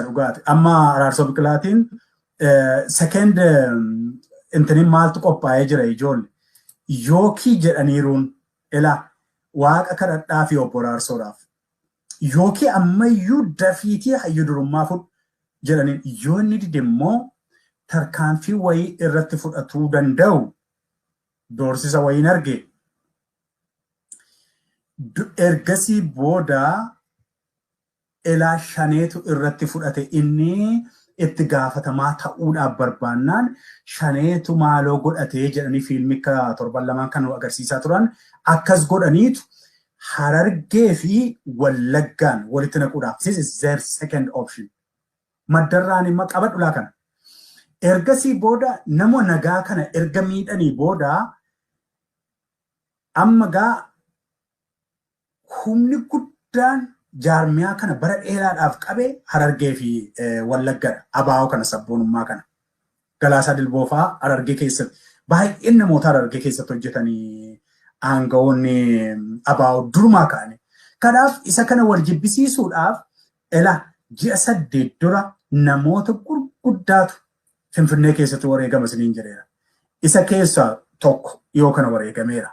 Dhugaati. Amma Araarsoo Biqilaatiin second intiniin maaltu qophaa'ee jira, ijoollee? Yookii jedhaniiruun, ilaa, waaqa kadhadhaa fi obbo Araarsoodhaaf. Yookii ammayyuu dafiitii hayyu durummaa fudhu jedhaniin. Yoo inni dide immoo tarkaanfii wayii irratti fudhatuu danda'u, doorsisa wayiin arge. Ergasii booda ilaa shaneetu irratti fudhate. Inni itti gaafatamaa ta'uudhaaf barbaannaan shaneetu maaloo godhatee jedhanii fiilmicha torban lamaan kan agarsiisaa turan akkas godhaniitu Harargee fi Wallaggaan walitti naquudhaaf. This is their second option. Maddarraan immoo qabadhu laa kana. Ergasii booda nama nagaa kana erga miidhanii booda amma gaa humni guddaan jaarmiyaa kana bara dheeraadhaaf qabe Harargee fi Wallaggadha. Abaa'oo kana, sabboonummaa kana. Galaasaa Dilboofaa Harargee keessatti, baay'een namoota Harargee keessatti hojjetanii, aangawoonni abaa'oo durumaa ka'anii. Kanaaf isa kana wal jibbisiisuudhaaf ela ji'a 8 dura namoota gurguddaatu Finfinnee keessatti wareegama isiniin jedheera. Isa keessaa tokko yoo kana wareegameera.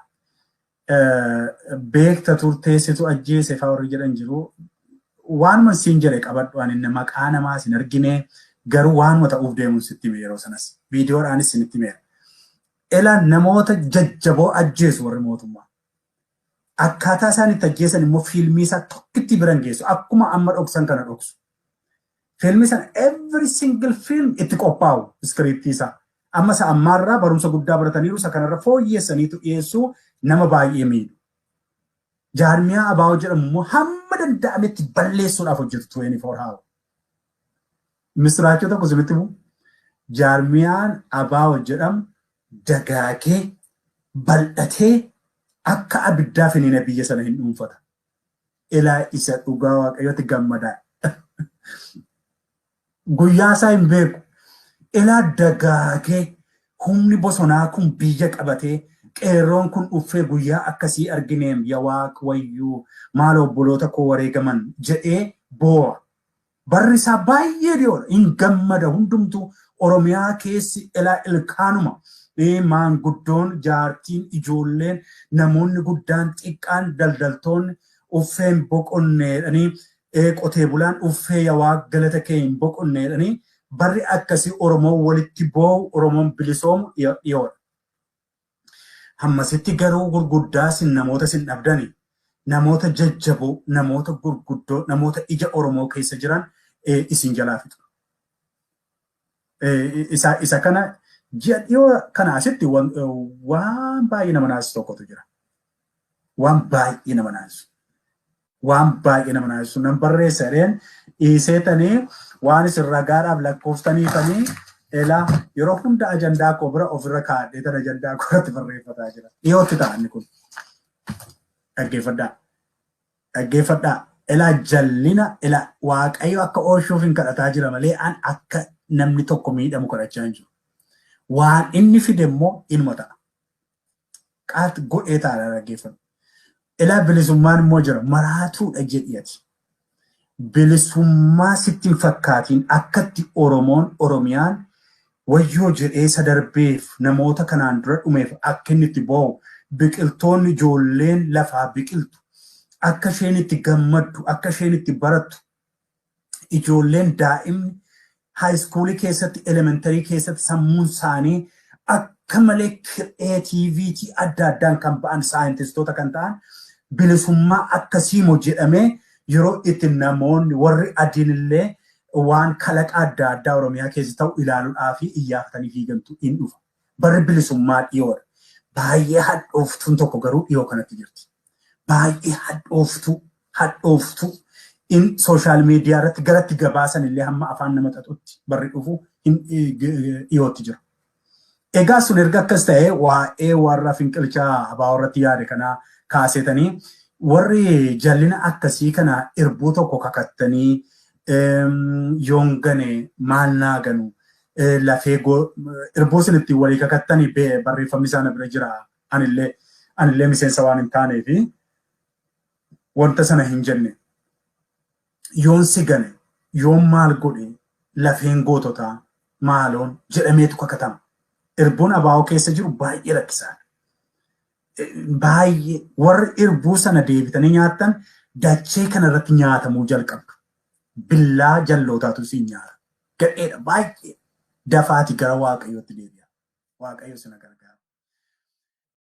Beekta turteessitu ajjeese fa'aa warri jedhan jiru. Waanuma siin jedhe qabadhu, ani inni maqaa namaa sin argine, garuu waanuma ta'uuf deemuun sitti hime yeroo sanas. Viidiyoodhaanis sinitti himeera. Ela namoota jajjaboo ajjeesu warri mootummaa. Akkaataa isaan itti ajjeesan immoo fiilmii isaa tokkitti biran geessu. Akkuma amma dhoksan kana dhoksu. Fiilmii sana, every single film itti qophaa'u, scriptii isaa. Amma isa ammaarraa barumsa guddaa barataniiru, isa kanarra fooyyessaniitu dhiyeessuu, nama baay'ee miidhu. Jaarmiyaa ABO jedhamu immoo hamma danda'ametti balleessuudhaaf hojjetu 24 hour. Misiraachoo tokko isinitti himu. Jaarmiyaan ABO jedhamu dagaagee bal'atee akka abiddaa finiina biyya sana hin dhuunfata. Ilaa isa dhugaa Waaqayyooti gammadaa. Guyyaa isaa hin beeku. Ilaa dagaagee humni bosonaa kun biyya qabatee, qeerroon kun dhuffee, guyyaa akkasii argineem, yaa Waaq wayyuu, maal obboloota koo wareegaman jedhee boo'a. Barri isaa baay'ee dhiyoodha. Hin gammada hundumtuu Oromiyaa keessi, ilaa ilkaanuma. Maanguddoon, jaartiin, ijoolleen, namoonni guddaan, xiqqaan, daldaltoonni uffeen boqonneedhanii, qotee bulaan uffee yaa Waaq galata kee hin boqonneedhanii, barri akkasii Oromoon walitti boo'u, Oromoon bilisoomu dhiyoodha. Hammasitti garuu gurguddaa sin namoota sin dhabdani, namoota jajjaboo, namoota gurguddoo, namoota ija Oromoo keessa jiran isin jalaa fixu. Isa kana ji'a dhiyoo kana asitti waan baay'ee nama naasisu tokkotu jira. Waan baay'ee nama naasisu. Waan baay'ee nama naasisu. Nan barreessa jedheen dhiiseetanii waan isin ragaadhaaf lakkooftaniifanii elaa yeroo hunda ajandaa koo bira ofirra kaa'adhee tan ajandaa koo irratti barreeffataa jira. Dhiyootti ta'a inni kun. Dhaggeeffadhaa. Dhaggeeffadhaa. Elaa jallina, elaa Waaqayyo akka oolchuuf hin kadhataa jira malee an akka namni tokko miidhamu kadhachaa hin jiru. Waan inni fide immoo inuma ta'a. Qaat godhee ta'a, dhaggeeffadhu. Elaa bilisummaan immoo jira. Maraatuudha jedhi ati. Bilisummaa sitti hin fakkaatiin. Akkatti Oromoon, Oromiyaan wayyoo jedhee isa darbeef, namoota kanaan dura dhumeef akka inni itti boo'u, biqiltoonni ijoolleen lafaa biqiltu akka isheen itti gammaddu, akka isheen itti barattu, ijoolleen daa'imni high schoolii keessatti, elementarii keessatti sammuun isaanii akka malee creativity adda addaan kan ba'an, saayintistoota kan ta'an, bilisummaa akkasiimoo jedhamee yeroo itti namoonni warri adiin illee waan kalaqa adda addaa Oromiyaa keessa ta'u ilaaluudhaa fi iyyaafatanii fiigantu in dhufa. Barri bilisummaa dhiyoodha. Baay'ee hadhooftuun tokko garuu dhiyoo kanatti jirti. Baay'ee hadhooftuu, hadhooftuu in social media irratti garatti gabaasan illee hamma afaan nama xaxutti barri dhufu dhiyootti jira. Egaa sun erga akkas ta'e, waa'ee warra finqilchaa ABO irratti yaade kanaa kaasetanii, warri jallina akkasii kana irbuu tokko kakattanii, yoon gane maal naa ganu, lafee irbuu sun ittiin walii kakattanii, barreeffamni isaa na bira jira. Anillee miseensa waan hin taaneefi wanta sana hin jenne. Yoon si gane, Yoom maal godhe lafeen goototaa maaloon jedhameetu kakatama. Irbuun ABO keessa jiru baay'ee rakkisaadha. Baay'ee warri irbuu sana deebitanii nyaattan dachee kanarratti nyaatamuu jalqabdu. Billaa jallootaatu siin nyaata. Gadheedha baay'ee. Dafaati gara Waaqayyootti deebi'a. Waaqayyo sina gargaara.